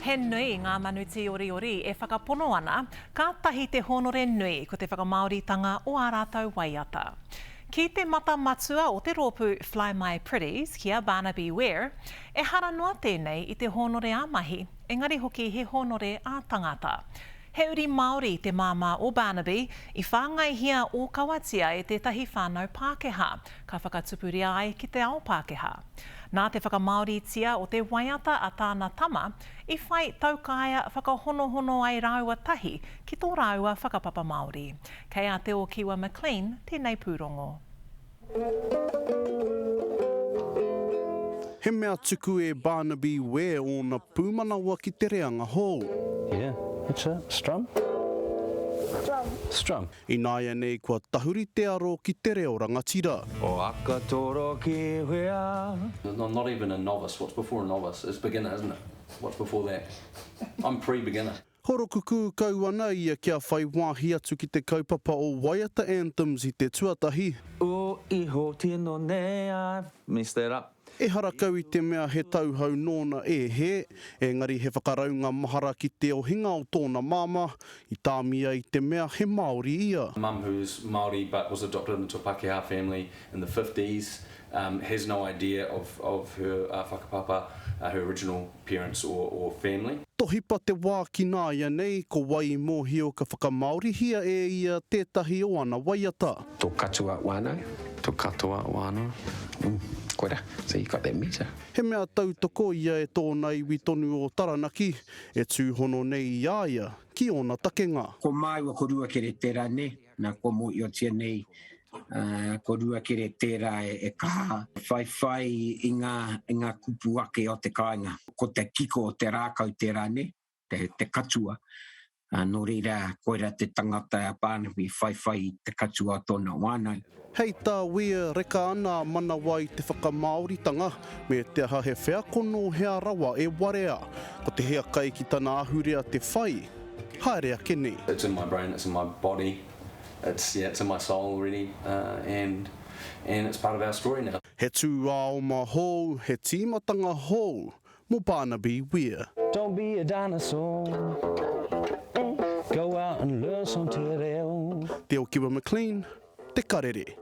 He nui ngā manu tīoriori e whakapono ana, kātahi te hōnore nui ko te whakamāoritanga o ā rātou waiata. Ki te mata matua o te rōpū Fly My Pretties, ki a Barnaby Weir, ehara noa tēnei i te hōnore ā-mahi, engari hoki he hōnore ā-tangata. He uri Māori te māmā o Barnaby, i whāngaihia ōkawatia e tētahi whānau Pākehā, ka whakatupuria ai ki te ao Pākehā. Nā te whakamāoritia o te waiata a tāna tama, i whai taukaea whakahonohono ai rāua tahi ki tō rāua whakapapa Māori. Kei a Te Ōkiwa McLean tēnei pūrongo. He mea tuku e Barnaby Ware ōna pūmanawa ki te reanga hou. Yeah, that's it. Strum? Strum. Strum. Ināianei kua tahuri te aro ki te reo rangatira. O Akatoro ki whea? No, not even a novice, what's before a novice? It's beginner, isn't it? What's before that? I'm pre-beginner. Horokukū kau ana ia kia whai wāhi atu ki te kaupapa o Waiata Anthems i te tuatahi. O iho tino nei I've messed that up. Ehara kau i te mea he tauhou nōna e hē, engari he whakaraunga mahara ki te ohinga o tōna māmā, i tāmia i te mea he Māori ia. Mum who's Māori but was adopted into a Pakeha family in the fifties, has no idea of of her whakapapa, her original parents or or family. Tohipa te wā ki nāianei, ko wai i mōhio ka whakamāorihia e ia tētahi o ana waiata. To katua whanau. To katoa whanau. Mm, koira. So you got that meter. He mea tautoko ia e tōna iwi tonu o Taranaki, e tūhono nei i a ia ki ōna takenga. Ko māua ko Ruakere tērā nē, nā kua mōhiotia nei ko Ruakere tērā e kaha whaiwhai i ngā, i ngā kupu ake o te kāinga. Ko te kiko o te rākau tērā nē, te, te katua. Nō reira, koirā te tangata a Barnaby whaiwhai i te katua o tōna whānau. Hei tā Weir, reka ana a Manawa i te whakamāoritanga, me te aha he wheako nō hea rawa e warea. Ko te hiakai ki tana ahurea te whai, haere ake nei. It's in my brain, it's in my body, it's, yeah, it's in my soul already, and, and it's part of our story now. He tūāoma hou, he tīmatanga hou mō Barnaby Weir. Don't be a dinosaur, go out and learn some te reo. Te Okiwa McLean, Te Karere.